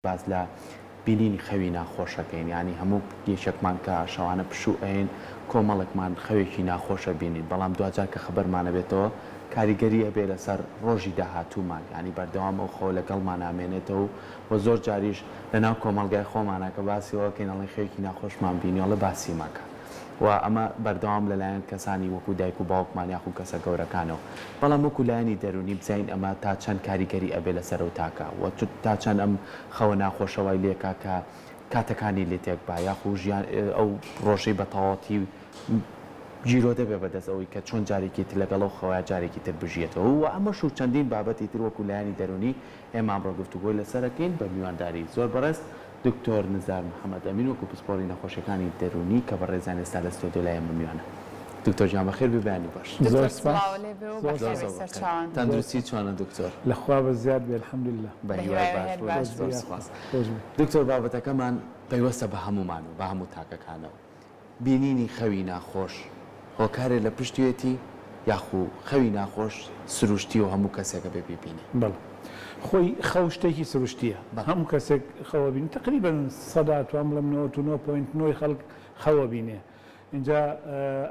باس لە بینینی خەوی ناخۆش ئەکەین یانی هەموو یەکێکمان کە شەوانە پشوو ئەیەین کۆمەڵێکمان خەوێکی ناخۆش ئەبینین بەڵام دواجار کە خەبەرمان ئەبێتەوە کاریگەری ئەبێ لەسەر ڕۆژی داهاتوومان یانی بەردەوام ئەو خەوە لەگەڵمان ئامێنێتەوە و زۆر جاریش لەناو کۆمەڵگای خۆمانا کە باسی ئەوە ئەکەین ئەڵێن خەوێکی ناخۆشمان بینی ئەڵێ باسی مەکە و ئەمە بەردەوام لەلایەن کەسانی وەکو دایک و باوکمان یاخو کەسە گەورەکانەوە بەڵام وەکو لایەنی دەروونی بزانین ئەمە تا چەند کاریگەری ئەبێ لەسەر ئەو تاکە و تا چەند ئەم خەوە ناخۆشە وای لێکا کە کاتەکانی لێ تێک با یاخو ژیان ئەو ڕۆژەی بە تەواوەتی گیرۆدە بێ بەدەست ئەوەی کە چۆن جارێکی تر لەگەڵ ئەو خەوەیا جارێکی تر بژیەتەوە و ئەمەش و چەندین بابەتی تر وەکو لایەنی دەروونی ئێمە ئەمڕۆ گفتوگۆی لەسەر ئەکەین بە میوانداری زۆر بەڕێز دکتۆر نزار محمد ئەمین وەکو پسپۆڕی نەخۆشیەکانی دەروونی کە بەڕێزیان ئێستا لە ستۆدیۆ لای ئێمە میوانە. دکتۆر گیان بەخێر بێی بەیانی باش. دکتۆر زۆر سپاس. سڵاو لێ بێ و زۆر بەخێر زۆر بێی زۆر سەر بەخێر. چاوان. تەندروستی چۆنە دکتۆر؟ لە خوا بە زیاد بێ الحمدللە. بە بە هیوای هیوای باش هەر بوون. باش زۆر بی. سپاس. خۆش بی. دکتۆر بابەتەکەمان پەیوەستە بە هەموومانەوە بە هەموو تاکەکانەوە. بینینی خەوی ناخۆش هۆکارێ لە پشتیەتی یاخو خەوی ناخۆش سروشتیە و هەموو کەسێک ئەبێ بیبینێ؟ بەڵێ خۆی خەو شتێکی سروشتیە هەموو کەسێک خەو ئەبینێ تەقریبەن سەدا توام بڵێم 99 point نۆی خەڵک خەو ئەبینێ ئینجا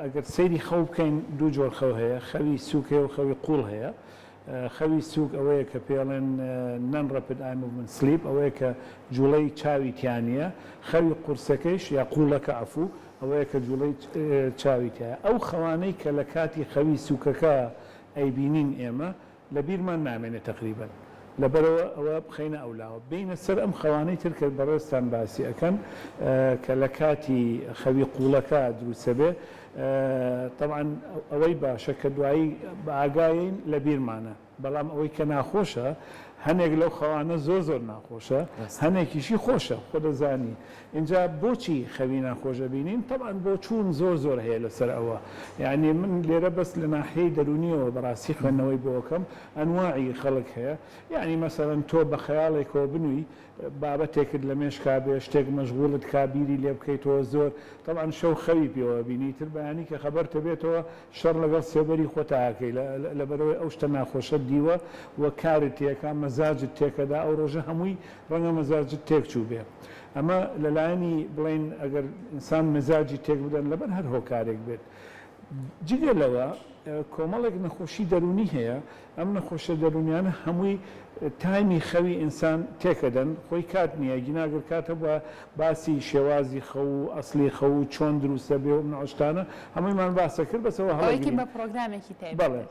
ئەگەر سەیری خەو بکەین دوو جۆر خەو هەیە خەوی سوک هەیە و خەوی قوڵ هەیە خەوی سوک ئەوەیە کە پێڵێن non rapid eye movement sleep ئەوەیە کە جوڵەی چاوی تیا نییە خەوی قورسەکەیش یا قوڵەکە عەفو ئەوەیە کە جوڵەی چاوی تیایە ئەو خەوانەی کە لە کاتی خەوی سوکەکە ئەیبینین ئێمە لە بیرمان نامێنێ تەقریبەن لەبەرئەوە ئەوە بخەینە ئەولاوە بێینە سەر ئەم خەوانەی تر کە بەڕێزتان باسی ئەکەن کە لە کاتی خەوی قوڵەکە دروستەبێ تەبعەن ئەوەی باشە کە دوایی بە ئاگایین لە بیرمانە بەڵام ئەوەی کە ناخۆشە هەنێک لەو خەوانە زۆر زۆر ناخۆشە هەنێکیشی خۆشە خۆ دەزانی ئینجا بۆچی خەوی ناخۆش ئەبینین تەبعەن بۆچوون زۆر زۆر هەیە لەسەر ئەوە یانی من لێرە بەس لە ناحیەی دەروونیەوە بەڕاستی خوێندنەوەی بۆ ئەکەم ئەنواعی خەڵک هەیە یانی مەسەلەن تۆ بە خەیاڵێکەوە بنووی بابەتێکت لە مێشکا بێ شتێک مەشغوڵت کا بیری لێ بکەیتەوە زۆر تەبعەن شەو خەوی پێوە ئەبینی تر بەیانی کە خەبەرت ئەبێتەوە شەڕ لەگەڵ سێبەری خۆتا ئەکەی لەبەرئەوەی ئەو شتە ناخۆشەت دیوە و کارت تێکا مەزاجت تێکەدا ئەو ڕۆژە هەمووی ڕەنگە مەزاجت تێک چووبێ ئەمە لە لایەنی بڵێین ئەگەر ئینسان مەزاجی تێک بدەن لەبەر هەر هۆکارێک بێت جگە لەوە کۆمەڵێک نەخۆشی دەروونی هەیە ئەم نەخۆشیە دەروونیانە هەمووی تایمی خەوی ئینسان تێکەدەن خۆی کات نییە گینا گەر کات هەبووە باسی شێوازی خەو و ئەسڵی خەو و چۆن دروستە بێ و ئەم شتانە هەموویمان باسە کرد بەس ئەوە ئەوەیەکی هەڵەگرین بە پڕۆگرامێکی تایبەت بەڵێ بێت.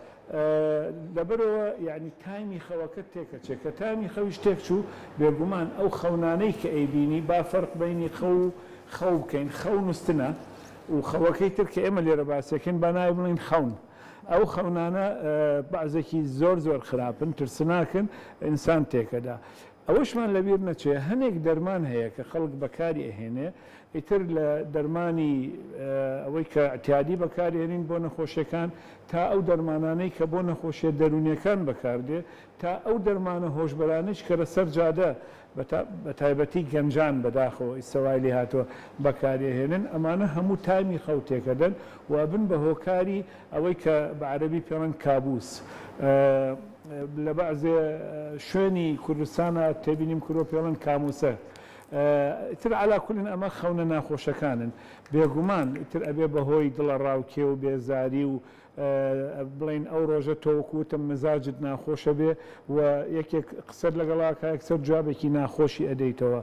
لەبەرئەوە یانی تایمی خەوەکەت تێکەچێ کە تایمی خەویش تێکچوو بێگومان ئەو خەونانەی کە ئەیبینی با فەرق بەینی خەو و خەو بکەین خەو نوستنە و خەوەکەی تر کە ئێمە لێرە باسی ئەکەین با ناوی بڵێین خەون ئەو خەونانە بەعزێکی زۆر زۆر خراپن ترسناکن ئینسان تێکەدا ئەوەشمان لەبیر نەچێ هەنێک دەرمان هەیە کە خەڵک بەکاری ئەهێنێ ئیتر لە دەرمانی ئەوەی کە ئیعتیادی بەکاری هێنین بۆ نەخۆشیەکان تا ئەو دەرمانانەی کە بۆ نەخۆشیە دەروونیەکان بەکاردێ تا ئەو دەرمانە هۆشبەرانەیش کە لەسەر جادە بەتایبەتی گەنجان بەداخەوە ئیستا وای لێهاتوە بەکاری ئەهێنن ئەمانە هەموو تامی خەو تێکەدەن و ئەبن بە هۆکاری ئەوەی کە بە عەرەبی پێڵێن کابوس لە بەعزێ شوێنی کوردستانا تێبینیم کردوە پێڵێن کاموسە ئیتر عەلا کولن ئەمە خەونە ناخۆشەکانن بێگومان ئیتر ئەبێ بەهۆی دڵەڕاوکێ و بێزاری و بڵێین ئەو ڕۆژە تۆ وەکو وتم مزاجت ناخۆشە بێ و یەکێک قسەت لەگەڵا ئەکا یەکسەر جوابێکی ناخۆشی ئەدەیتەوە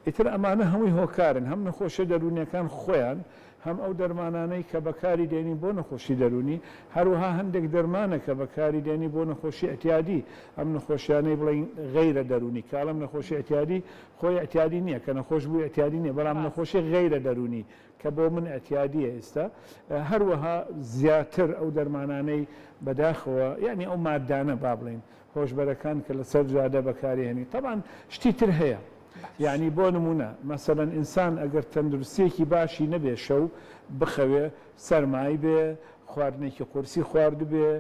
ئیتر ئەمانە هەمووی هۆکارن هەم نەخۆشیە دەروونیەکان خۆیان هەم ئەو دەرمانانەی کە بەکاری دێنی بۆ نەخۆشی دەروونی هەروەها هەندێک دەرمانە کە بەکاری دێنی بۆ نەخۆشی ئیعتیادی ئەم نەخۆشیانەی بڵێین غەیرە دەروونی کە ئەڵێم نەخۆشی ئیعتیادی خۆی ئیعتیادی نییە کە نەخۆش بوو ئیعتیادی نییە بەڵام نەخۆشی غەیرە دەروونی کە بۆ من ئیعتیادیە ئیستا هەروەها زیاتر ئەو دەرمانانەی بەداخەوە یانی ئەو مادانە با بڵێین هۆشبەرەکان کە لەسەر جادە بەکاری هێنی تەبعەن شتی تر هەیە یانی بۆ نمونە مەسەلەن ئینسان ئەگەر تەندروستیەکی باشی نەبێ شەو بخەوێ سەرمای بێ. خواردنێکی قورسی خواردبێ،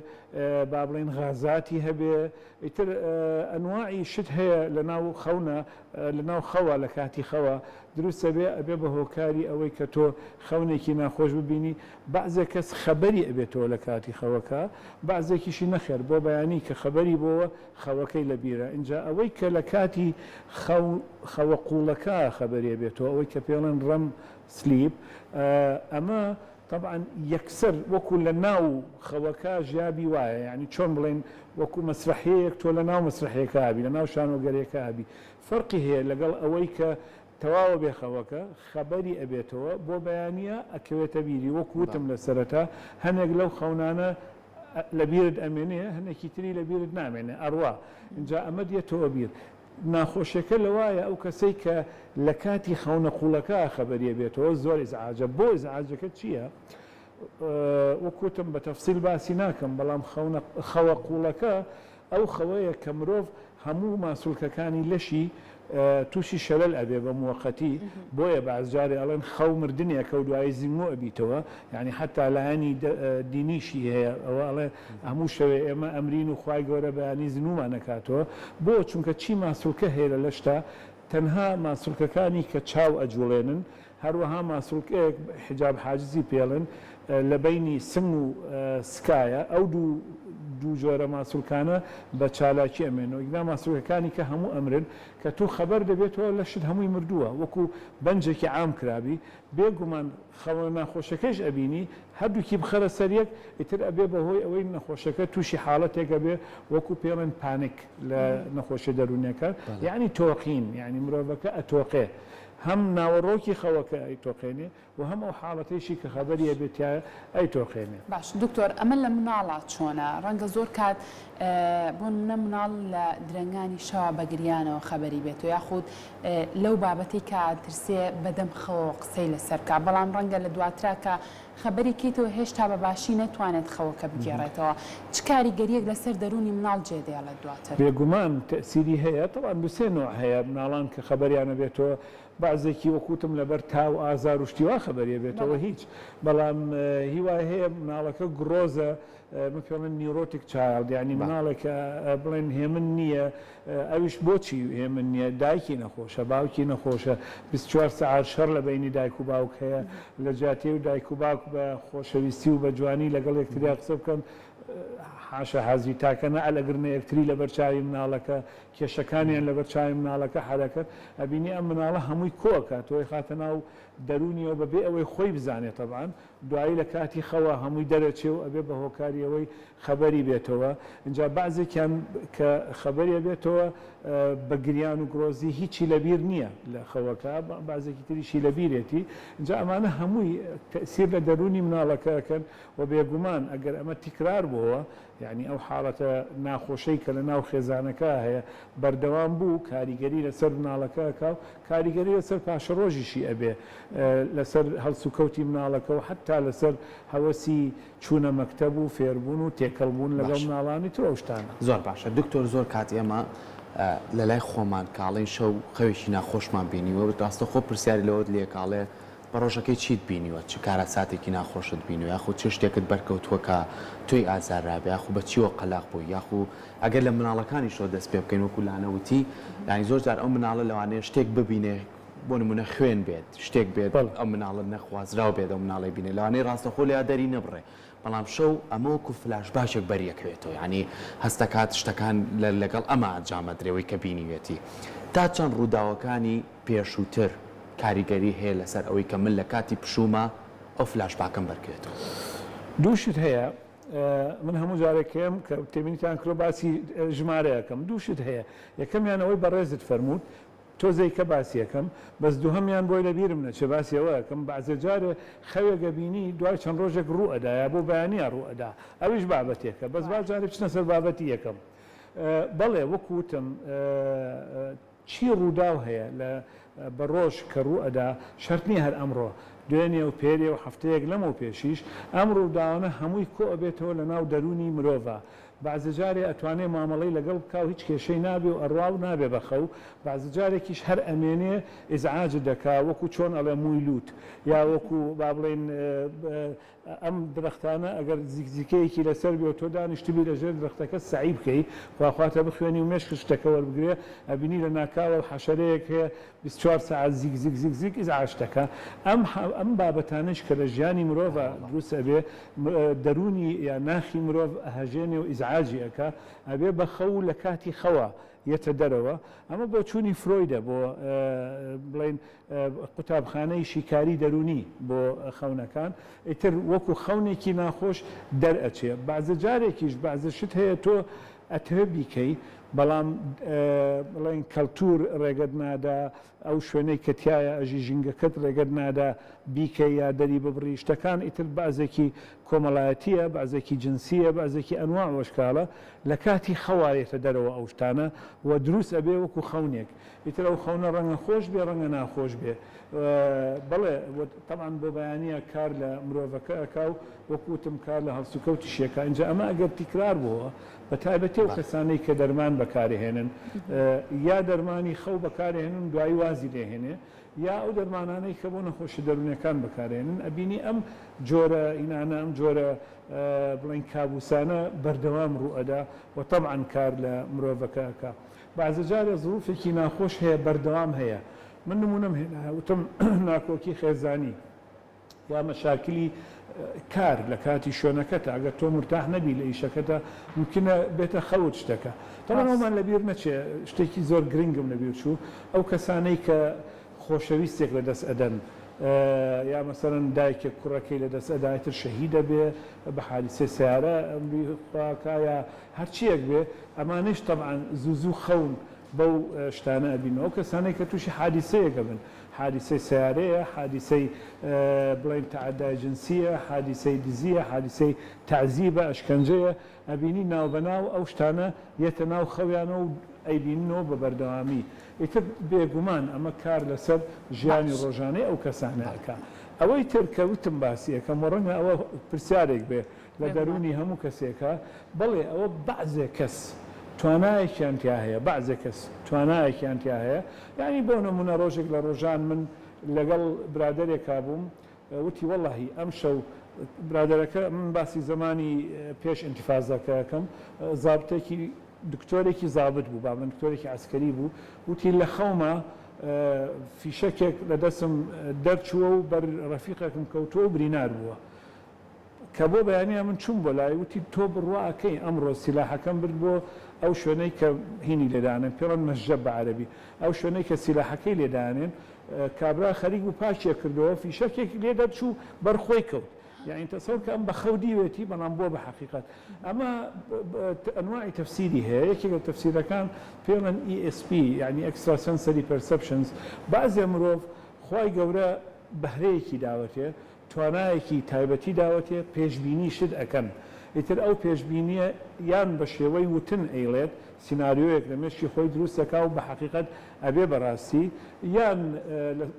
با بڵێین غازاتی هەبێ، ئیتر ئەنواعی شت هەیە لەناو خەونا لەناو خەوا لە کاتی خەوا دروست ئەبێ، ئەبێ بە هۆکاری ئەوەی کە تۆ خەونێکی ناخۆش ببینی، بەعزێ کەس خەبەری ئەبێتەوە لە کاتی خەوەکە، بەعزێکیشی نەخێر بۆ بەیانی کە خەبەری بۆوە خەوەکەی لە بیرە، ئینجا ئەوەی کە لە کاتی خەو خەوە قوڵەکە خەبەری ئەبێتەوە ئەوەی کە پێڵێن REM sleep ئەمە تەبعەن یەکسەر وەکو لە ناو خەوەکە ژیابی وایە یانی چۆن بڵێین وەکو مەسرەحیەیەک تۆ لە ناو مەسرەحیەکە ئەبی لە ناو شانۆگەریەکە ئەبی فەرقی هەیە لەگەڵ ئەوەی کە تەواوە بێ خەوەکە خەبەری ئەبێتەوە بۆ بەیانیە ئەکەوێتە بیری وەکو وتم لە سەرەتا هەنێک لەو خەونانە لە بیرت ئەمێنێ هەنێکی تری لە بیرت نامێنێ ئەڕوا ئینجا ئەمە دێتەوە بیر ناخۆشیەکە لەوایە ئەو کەسەی کە لە کاتی خەونە قوڵەکە خەبەری ئەبێتەوە زۆر ئیزعاجە بۆ ئیزعاجەکە چیە وەک وتم بە تەفسیل باسی ناکەم بەڵام خەونە خەوە قوڵەکە ئەو خەوەیە کە مرۆڤ هەموو ماسولکەکانی لەشی تووشی شەلەل ئەبێ بە موەقەتی بۆیە بەعز جارێ ئەڵێن خەو مردنێکە و دوایی زینگۆ ئەبیتەوە یانی حەتا لایەنی دینیشی هەیە ئەوە ئەڵێ هەموو شەوێ ئێمە ئەمرین و خوای گەورە بەیانی زنوومان ئەکاتەوە بۆ چونکە چی ماسولکە هەیە لە لەشتا تەنها ماسولکەکانی کە چاو ئەجوڵێنن هەروەها ماسولکەیەک حجاب حاجزی پێڵێن لە بەینی سنگ و سکایە ئەو دوو دوو جۆرە ماسولکانە بە چالاکی ئەمێنەوە ئیگنا ماسولکەکانی کە هەموو ئەمرن کە تۆ خەبەر دەبێتەوە لەشت هەمووی مردووە وەکو بەنجێکی عام کرابی بێ گومان خەونە ناخۆشەکەیش ئەبینی، هەردووکی بخەرە سەر یەک، ئیتر ئەبێ بە هۆی ئەوەی نەخۆشەکە تووشی حاڵەتێک ئەبێ وەکو پێڵێن panic لە نەخۆشیە دەروونیەکان، یەعنی تۆقین، یەعنی مرۆڤەکە ئەتۆقێ، هەم ناوەڕۆکی خەوەکە ئەیتۆقێنێ و هەم ئەو حاڵەتەیشی کە خەبەری ئەبێ تیایا ئەیتۆقێنێ. باش دکتۆر ئەمە لە مناڵا چۆنە؟ ڕەنگە زۆر کات بۆ نمونە مناڵ لە درەنگانی شەوا بە گریانەوە خەبەری بێتەوە یاخود لەو بابەتەی کە ئەترسێ بەدەم خەوەوە قسەی لەسەر بکا، بەڵام ڕەنگە لە دواترا کە خەبەری کەیتەوە هێشتا بە باشی نەتوانێت خەوەکە بگێڕێتەوە، چ کاریگەرییەک لەسەر دەروونی مناڵ جێ دێڵێت دواتر؟ بێگومان تەئسیری هەیە، تەبعەن دوو سێ نۆع هەیە مناڵان کە خەبەریان ئەبێتەوە، بەعزێکی وەک وتم لەبەر تا و ئازار و شتی وا خەبەری ئەبێتەوە هیچ، بەڵام هی وای هەیە مناڵەکە گڕۆزە من پێڵێن neurotic child یانی مناڵێکە بڵێن هێمن نییە ئەویش بۆچی هێمن نییە دایکی نەخۆشە باوکی نەخۆشە 24 سەعات شەڕ لە بەینی دایک و باوک هەیە لە جیاتی و دایک و باوک بە خۆشەویستی و بە جوانی لەگەڵ یەکتریا قسە بکەن حاشا حازری تاکە نەعل ئەگرنە یەکتری لەبەر چاوی مناڵەکە کێشەکانیان لەبەر چاوی مناڵەکە حەلەکەن ئەبینی ئەم مناڵە هەمووی کۆ ئەکاتەوە ئەیخاتە ناو دەروونیەوە بەبێ ئەوەی خۆی بزانێ تەبعەن دوایی لە کاتی خەوا هەمووی دەرەچێ و ئەبێ بە هۆکاری ئەوەی خەبەری بێتەوە، ئینجا بەعزێکیان کە خەبەری ئەبێتەوە بە گریان و گڕۆزی هیچی لە بیر نییە لە خەوەکە، بەعزێکی تریشی لە بیرێتی، ئینجا ئەمانە هەمووی تەئسیر لە دەروونی مناڵەکە ئەکەن و بێگومان ئەگەر ئەمە تیکرار بۆوە یانی ئەو حاڵەتە ناخۆشەی کە لە ناو خێزانەکە هەیە بەردەوام بوو کاریگەری لەسەر مناڵەکە ئەکا و کاریگەری لەسەر پاشەڕۆژیشی ئەبێ لەسەر هەڵسوکەوتی مناڵەکە و حەتا لەسەر هەوەسی چوونە مەکتەب و فێربوون و تێکەڵ بوون لەگەڵ باشە. مناڵانی تر و ئەو شتانە. زۆر باشە دکتۆر زۆر کات ئێمە لە لای خۆمان کاڵێین شەو خەوێکی ناخۆشمان بینیوە ڕاستەوخۆ پرسیاری لەوەت لێ کاڵێ بە ڕۆژەکەی چیت بینیوە چ کارەساتێکی ناخۆشت بینیوە یاخود چ شتێکت بەرکەوتووە کە تۆی ئازارابێ یاخو بە چیوە قەلاق بووی یاخو ئەگەر لە مناڵەکانیشەوە دەست پێ بکەین وەکو لانە وتی یانی زۆر جار ئەو مناڵە لەوانەیە شتێک ببینێ بۆ نمونە خوێن بێت شتێک بێت بەڵێ. ئەو مناڵە نەخوازراو بێت ئەو مناڵەی بینێ لەوانەیە ڕاستەوخۆ لێیا دەری نەبڕێ بەڵام شەو ئەمە وەکو فلاش باکێک بەریەکەوێتەوە یانی هەستەکات شتەکان لەگەڵ ئەمە ئەنجام ئەدرێ ئەوەی کە بینیوێتی تا چەند ڕووداوەکانی پێشووتر کاریگەری هەیە لەسەر ئەوەی کە من لە کاتی پشووما ئەو فلاش باکەم بەرکەوێتەوە؟ دوو شت هەیە من هەموو جارێک کەم کە تێبینیتان کردوە باسی ژمارە ئەکەم دوو شت هەیە یەکەمیان ئەوەی بەڕێزت فەرمووت تۆزێک کە باسی ئەکەم بەس دووهەمیان بۆی لەبیرم نەچێ باسی ئەوە ئەکەم بەعزێ جارێ خەوێک ئەبینی دوای چەند ڕۆژێک ڕوو ئەدا یا بۆ بەیانیا ڕوو ئەدا ئەویش بابەتێکە بەس با جارێ بچنە سەر بابەتی یەکەم بەڵێ وەکو وتم چی ڕووداو هەیە لە بە ڕۆژ کە ڕوو ئەدا شەرت نیە هەر ئەمڕۆ دوێنێ و پێرێ و هەفتەیەک لەمەو پێشیش ئەم ڕووداوانە هەمووی کۆ ئەبێتەوە لە ناو دەروونی مرۆڤا. بەعزە جارێ ئەتوانێ مامەڵەی لەگەڵ بکا و هیچ کێشەی نابێ و ئەڕوا و نابێ بە خەو، بەعزە جارێکیش هەر ئەمێنێ ئیزعاجت دەکا وەکوو چۆن ئەڵێ مووی لووت یا وەکوو با بڵێین ئەم درەختانە ئەگەر زیکزیکەیەکی لەسەر بێ و تۆ دانیشتبی لە ژێر درەختەکە سەعی بکەی خواخواتە بخوێنی و مێشکت شتەکە وەربگرێ ئەبینی لە ناکاوە حەشەرەیەک هەیە 24 سەعات زیک زیک زیک زیک ئیزعاجت دەکا ئەم ئەم بابەتانەیش کە لە ژیانی مرۆڤا دروست ئەبێ دەروونی یا ناخی مرۆڤ ئەهەژێنێ و ئیزعاجی ئەکا ئەبێ بە خەو و لە کاتی خەوا یەتە دەرەوە ئەمە بۆچوونی فرۆیدە بۆ بڵێین قوتابخانەی شیکاری دەروونی بۆ خەونەکان ئیتر وەکو خەونێکی ناخۆش دەرئەچێ بەعزە جارێکیش بەعزە شت هەیە تۆ ئەتەوێ بیکەی بەڵام بڵێن کەلتور ڕێگەت نادا ئەو شوێنەی کە تیایا ئەژی ژینگەکەت ڕێگەت نادا بیکەی یا دەری ببڕی شتەکان ئیتر بەعزێکی کۆمەڵایەتیە بەعزێکی جنسیە بەعزێکی ئەنواع و ئەشکالە لە کاتی خەوا یەتە دەرەوە ئەو شتانە و دروست ئەبێ وەکو خەونێک ئیتر ئەو خەونە ڕەنگە خۆش بێ ڕەنگە ناخۆش بێ بەڵێ تەبعەن بۆ بەیانیە کار لە مرۆڤەکە ئەکا و وەکو وتم کار لە هەڵسوکەوتیشی ئەکا ئینجا ئەمە ئەگەر تیکرار بۆوە بە تایبەتی ئەو کەسانەی کە دەرمان بەکارئەهێنن یا دەرمانی خەو بەکارئەهێنن دوایی وازی لێهێنێ یا ئەو دەرمانانەی کە بۆ نەخۆشی دەروونیەکان بەکارئەهێنن ئەبینی ئەم جۆرە ئینانە ئەم جۆرە بڵێین کابوسانە بەردەوام ڕووئەدا و تەبعەن کار لە مرۆڤەکە ئەکا بەعزە جارێ زروفێکی ناخۆش هەیە بەردەوام هەیە من نمونەم هێنایە وتم ناکۆکی خێزانی یا مەشاکلی کار لە کاتی شوێنەکەتە ئەگەر تۆ مورتاح نەبی لە ئیشەکەتە مومکینە بێتە خەوت شتەکە تەبعەن ئەومان لەبیر نەچێ شتێکی زۆر گرنگم لەبیر چوو ئەو کەسانەی کە خۆشەویستێک لە دەست ئەدەن یا مەسەلەن دایکێک کوڕەکەی لە دەست ئەدا ئیتر شەهید ئەبێ بە حادیسەی سەیارە ئەمری خوا کا یا هەرچیەک بێ ئەمانەیش تەبعەن زوو زوو خەون بەو شتانە ئەبینن ئەو کەسانەی کە تووشی حادیسەیەک ئەبن حادیسەی سەیارەیە حادیسەی بڵێین تەعەدای جنسیە حادیسەی دزیە حادیسەی تەعزیبە ئەشکەنجەیە ئەبینی ناوبەناو ئەو شتانە یەتە ناو خەویانەوە و ئەیبیننەوە بە بەردەوامی ئیتر بێگومان ئەمە کار لەسەر ژیانی باش. ڕۆژانەی ئەو کەسانە ئەکا ئەوەی تر کە وتم باسی ئەکەم و ڕەنگە ئەوە پرسیارێک بێ لە بێگومان. دەروونی هەموو کەسێکا بەڵێ ئەوە بەعزێ کەس توانایەکیان تیا هەیە بەعزێ کەس توانایەکیان تیا هەیە یانی بۆ نموونە ڕۆژێک لە ڕۆژان من لەگەڵ برادەرێکا بووم وتی وەڵاهی ئەمشەو برادەرەکە من باسی زەمانی پێش ئینتیفازەکە ئەکەم زابتێکی دکتۆرێکی زابت بوو با بڵێم دکتۆرێکی عەسکەری بوو وتی لە خەوما فیشەکێک لە دەسم دەرچووە و بەر ڕەفیقێکم کەوتووە و برینار بووە کە بۆ بەیانیان من چووم بۆ لای وتی تۆ بڕوا ئەکەی ئەمڕۆ سیلاحەکەم برد بۆ ئەو شوێنەی کە هینی لێ دانێن پێڵێن مەشجەب بە عەرەبی ئەو شوێنەی کە سیلاحەکەی لێ دانێن کابرا خەریک بوو پاکی ئەکردەوە فیشەکێکی لێ دەرچوو بەر خۆی کەوت یانی تەسەور کە ئەم بە خەو دیوێتی بەڵام بووە بە حەقیقەت ئەمە ئەنواعی تەفسیری هەیە یەکێک لە تەفسیرەکان پێڵێن ESP یانی Extra Sensory Perceptions بەعزێ مرۆڤ خوای گەورە بەهرەیەکی داوەتێ توانایەکی تایبەتی داوەتێ پێشبینی شت ئەکەن ئیتر ئەو پێشبینیە یان بە شێوەی وتن ئەیڵێت سیناریۆیەک لە مێشکی خۆی دروست ئەکا و بە حەقیقەت ئەبێ بە ڕاستی یان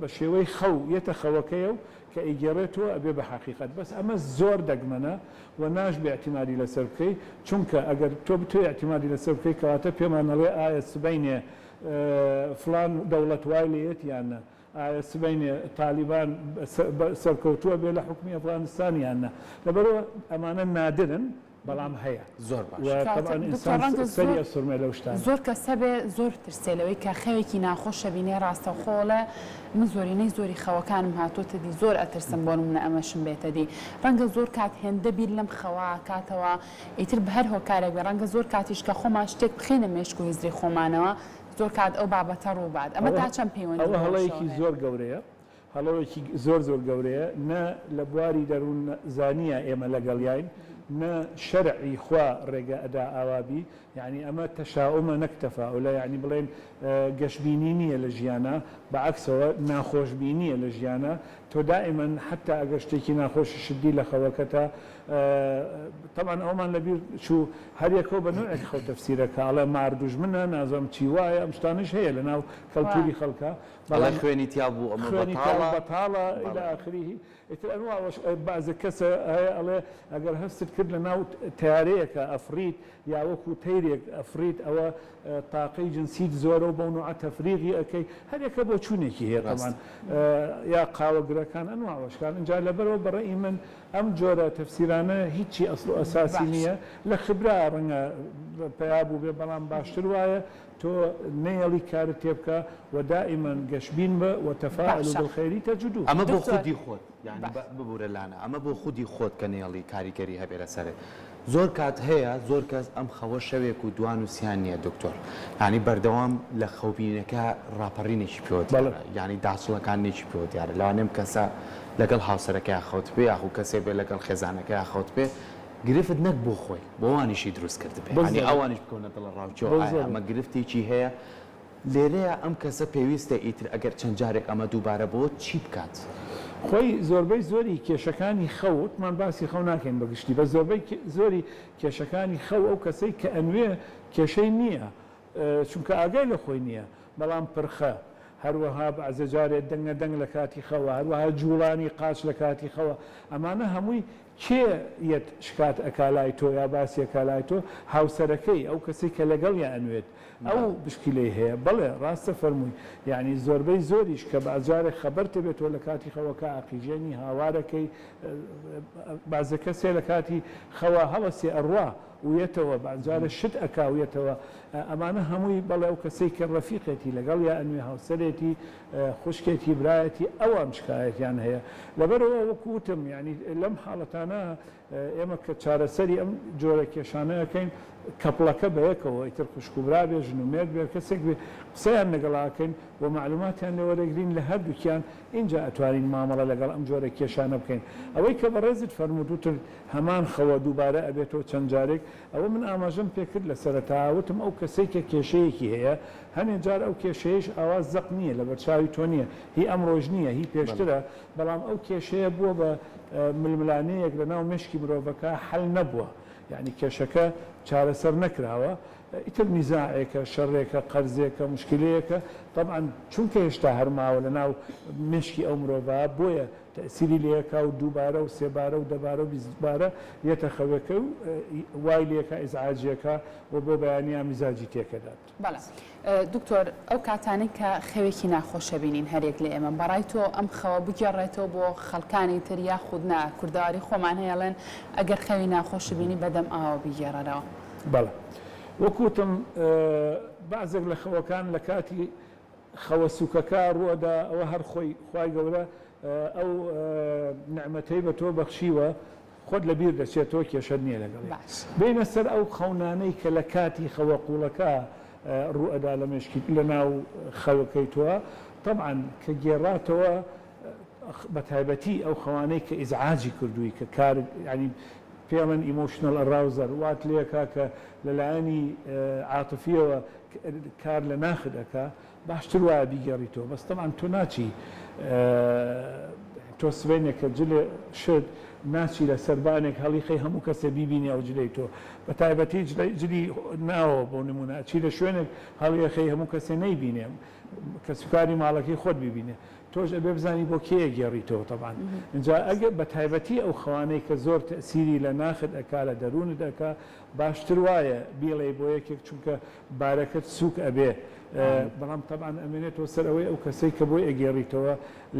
بە شێوەی خەو یەتە خەوەکەیە و کە ئەیگێڕێتەوە ئەبێ بە حەقیقەت بەس ئەمە زۆر دەگمەنە و ناشبێ ئیعتیمادی لەسەر بکەی چونکە ئەگەر تۆ بتەوێ ئیعتیمادی لەسەر بکەی کەواتە پێمان ئەڵێ ئایا سبەینێ فڵان دەوڵەت وای لێیەت یان نە ئایا سبەینێ تالیبان سەرکەوتووە بێ لە حوکمی ئەفغانستان یان نا؟ لەبەرئەوە ئەمانە نادرن بەڵام هەیە زۆر باش. و کاک تەبعەن دکتۆر ئینسان ڕەنگە سەری زۆر ئەسوڕمێ لەو شتانە. زۆر کەس هەبێ زۆر بترسێ لەوەی کە خەوێکی ناخۆش ئەبینێ ڕاستەوخۆ ئەڵێ من زۆرینەی زۆری خەوەکانم هاتۆتە دی زۆر ئەترسم بۆ نمونە ئەمەشم بێتە دی ڕەنگە زۆر کات هێندە بیر لەم خەوە ئەکاتەوە ئیتر بە هەر هۆکارێک بێ ڕەنگە زۆر کاتیش کە خۆمان شتێک بخەینە مێشک و هزری خۆمانەوە زۆر کات ئەو بابەتە ڕووبات ئەمە ئەوە تا چەند پەیوەندی ئەوە بەوەشەوە هەڵەیەکی هەیە؟ زۆر گەورەیە هەڵەیەکی زۆر زۆر گەورەیە نە لە بواری دەروون زانیە ئێمە لەگەڵیاین نە شەرعی خوا ڕێگە ئەدا ئاوا بی یەعنی ئەمە تەشاومە نەک تەفاولە یەعنی بڵێن گەشبینی نییە لە ژیانا بە عەکسەوە ناخۆشبینیە لە ژیانا تۆ دائیمەن حەتا ئەگەر شتێکی ناخۆشیشت دی لە خەوەکەتا تەبعەن ئەوەمان لە بیر چوو هەر یەکەو بە نەوعێک خەو تەفسیرەکا ئەڵێ مار دوژمنە نازانم چی وایە ئەم شتانەش هەیە لە ناو کەلتوری خەڵکا ئەڵێ بەڵام خوێنی تیا بوو ئەمە خوێنی تیا بەتاڵە بەتاڵە الی بەڵێ. آخره ئیتر ئەنوا وەش بەعزێ کەس هەیە ئەڵێ ئەگەر هەستت کرد لە ناو تەیارەیەکا ئەفڕیت یا وەکو تەیرێک ئەفڕیت ئەوە تاقەی جنسیت زۆرە و بەو نوعە تەفریغی ئەکەی هەریەکە بۆچوونێکی هەیە ڕاستە. تەبعەن یا قاوەگرەکان ئەنواع وەشکان ئینجا لەبەرئەوە بەڕەئی من ئەم جۆرە تەفسیرانە هیچی ئەسڵ و ئەساسی باشە. نییە لە خبرا ڕەنگە پەیا بووبێ بەڵام باشتر وایە تۆ نەیەڵی کارت تێبکا و دائیمەن گەشبین بە و تفاءلوا باشە. بالخیر تجدوه. ئەمە بۆ دکتۆر خودی خۆت یانی باش. ببورە لانا ئەمە بۆ خودی خۆت کە نەیەڵی کاریگەری هەبێ لەسەرت زۆر کات هەیە زۆر کەس ئەم خەوە شەوێک و دوان و سیان نیە دکتۆر یانی بەردەوام لە خەوبینەکە ڕاپەڕینێکی پێوە بەڵێ. دیارە یانی داچڵەکانێکی پێوە دیارە لەوانەیە ئەم کەسە لەگەڵ هاوسەرەکەیا خەوتبێ یاخو کەسێک بێ لەگەڵ خێزانەکەیا خەوتبێ گرفت نەک بۆ خۆی بۆ وانیشی دروست کردبێ یانی بالضبط. ئەوانیش بکەونە دڵەڕاوکێوە ئایا بالضبط. ئەمە گرفتێکی هەیە لێرەیا ئەم کەسە پێویستە ئیتر ئەگەر چەند جارێک ئەمە دووبارە بۆوە چی بکات؟ خۆی زۆربەی زۆری کێشەکانی خەو، وتمان باسی خەو ناکەین بە گشتی، بەس زۆربەی زۆری کێشەکانی خەو ئەو کەسەی کە ئەنوێ کێشەی نییە چونکە ئاگای لە خۆی نییە، بەڵام پرخە، هەروەها بەعزە جارێ دەنگە دەنگ لە کاتی خەوە، هەروەها جوڵانی قاچ لە کاتی خەوە، ئەمانە هەمووی کێ یەت شکات ئەکا لای تۆ یا باسی ئەکا لای تۆ؟ هاوسەرەکەی، ئەو کەسەی کە لەگەڵیا ئەنوێت، ئەو مشکیلەی هەیە. بەڵێ ڕاستە فەرمووی. یەعنی زۆربەی زۆریش کە بەعزجارێک خەبەرت ئەبێتەوە لە کاتی خەوەکە ئەقیژێنی، هاوارەکەی، بەعزە کەسێ لە کاتی خەوا هەڵەسێ ئەڕوا و یەتەوە، بەعزجارێ شت ئەکا و یەتەوە. ئەمانە هەمووی بەڵێ ئەو کەسەی کە ڕەفیقێتی لەگەڵیا ئەنوێ، هاوسەرێتی، خوشکێتی برایەتی ئەوان شکایەتیان هەیە لەبەرئەوە وەکو وتم یانی لەم حاڵەتانە ئێمە کە چارەسەری ئەم جۆرە کێشانە ئەکەین couple ەکە بەیەکەوە ئیتر خوشک و برا بێ ژن و مێرد بێ کەسێک بێ قسەیان لەگەڵا ئەکەین و مەعلوماتیان لێ وەرەگرین لە هەردووکیان ئینجا ئەتوانین مامەڵە لەگەڵ ئەم جۆرە کێشانە بکەین ئەوەی کە بەڕێزت فەرمووت وتت هەمان خەوە دووبارە ئەبێتەوە چەند جارێک ئەوە من ئاماژەم پێکرد لە سەرەتا وتم ئەو کەسەی کە کێشەیەکی هەیە هەنێ جار ئەو کێشەیەش ئاوا زەق نییە لەبەرچاوی تۆ نییە هی ئەمڕۆش نییە هی پێشترە بەڵام ئەو کێشەیە بووە بە ململانێیەک لەناو مێشکی مرۆڤەکە حەل نەبووە یانی کێشەکە چارەسەر نەکراوە ئیتر نیزاعێکە شەڕێکە قەرزێکە موشکیلەیەکە تەبعەن چونکە هێشتا هەر ماوە لەناو مێشکی ئەو مرۆڤە بۆیە تەئسیری لێکا و دووبارە و سێبارە و دەبارە و بیستبارە یەتە خەوێکە و وای لێکا ئیزعاجیەکا و بۆ بەیانیان میزاجی تێکەدات. بەڵێ دکتۆر ئەو کاتانەی کە خەوێکی ناخۆش ئەبینین هەریەک لە ئێمە بەڕای تۆ ئەم خەوە بگێڕێتەوە بۆ خەڵکانی تر یاخود نا کوردەواری خۆمان هەیە ئەڵێن ئەگەر خەوی ناخۆشت بینی بەدەم ئاوە بیگێڕەرەوە. بەڵێ وەک وتم بەعزێک لە خەوەکان لە کاتی خەوە سوکەکە ڕوئەدا ئەوە هەر خۆی خوای گەورە ئەو نیعمەتەی بە تۆ بەخشیوە خۆت لە بیر دەچێت تۆ کێشەت نیە لەگەڵی بێینە سەر ئەو خەونانەی کە لە کاتی خەوە قوڵەکە ڕوئەدا لە مێشکی لە ناو خەوەکەی تۆ تەبعەن کە گێڕاتەوە بە تایبەتی ئەو خەوانەی کە ئیزعاجی کردووی کە کار یانی پێڵێن emotional arousal وات لێکا کە لەلایەنی عاتفیەوە کار لە ناخت ئەکا باشتر وایە بیگێڕیتەوە بەس تەبعەن تۆ ناچی تۆ سبەینێ کە جلێ شت ناچی لە سەربانێک هەڵیخەی هەموو کەسێ بیبینێ ئەو جلەی تۆ بە تایبەتی جلی ناوەوە بۆ نمونە ئەچی لە شوێنێک هەڵیەخەی هەموو کەسێ نەیبینێ کەسوکاری ماڵەکەی خۆت بیبینێ تۆش ئەبێ بزانی بۆ کێ ئەگێڕیتەوە تەبعەن ئینجا ئەگەر بە تایبەتی ئەو خەوانەی کە زۆر تەئسیری لە ناخت ئەکا لە دەروونت ئەکا باشتر وایە بیڵێی بۆ یەکێک چونکە بارەکەت سووک ئەبێ بەڵام تەبعەن ئەمێنێتەوە سەر ئەوەی ئەو کەسەی کە بۆی ئەگێڕیتەوە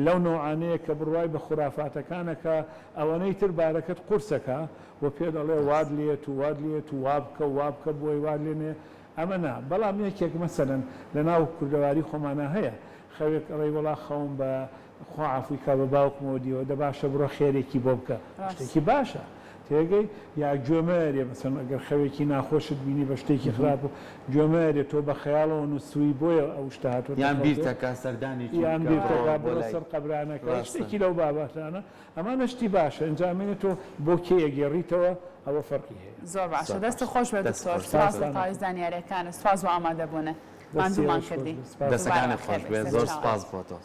لەو نەوعانەیە کە بڕوای بە خورافاتەکان ئەکا ئەوەنەی تر بارەکەت قورس ئەکا و پێت ئەڵێ وات لێت و وات لێت و وابکە و وابکە بۆی وات لێ نێ ئەمە نا بەڵام یەکێک مەسەلەن لەناو کوردەواری خۆمانا هەیە خەوێک ئەڵێی وەڵا خەوم بە خوا عەفوی کا بە باوکمەوە دیوە دە باشە بڕۆ خێرێکی بۆ بکە شتێکی باشە تێگەی یا گوێ مەیەرێ مەسەلەن ئەگەر خەوێکی ناخۆشت بینی بە شتێکی خراپ و گوێ مەیەرێ تۆ بە خەیاڵەوە نووستووی بۆیە ئەو شتە هاتووەتە یان خەوتۆ بیرتەکە سەردانێکی یان بکە بیرتەکە بڕۆ بۆ بڕۆ لای سەر قەبرانەکە ڕاستە. شتێکی لەو بابەتانە ئەمانە شتی باشە ئینجا ئەمێنێ تۆ بۆ کێ ئەگێڕیتەوە ئەوە فەرقی هەیە. زۆر باشە زۆر دەستت باشە خۆش بێت دەست دکتۆر خۆش سوپاس دکتۆر. بۆ تەواوی زانیاریەکانت سوپاس بۆ ئامادەبوونت. ماندوومان کردی. دەستەکانت خۆش بێت زۆر سپاس بۆ تۆ.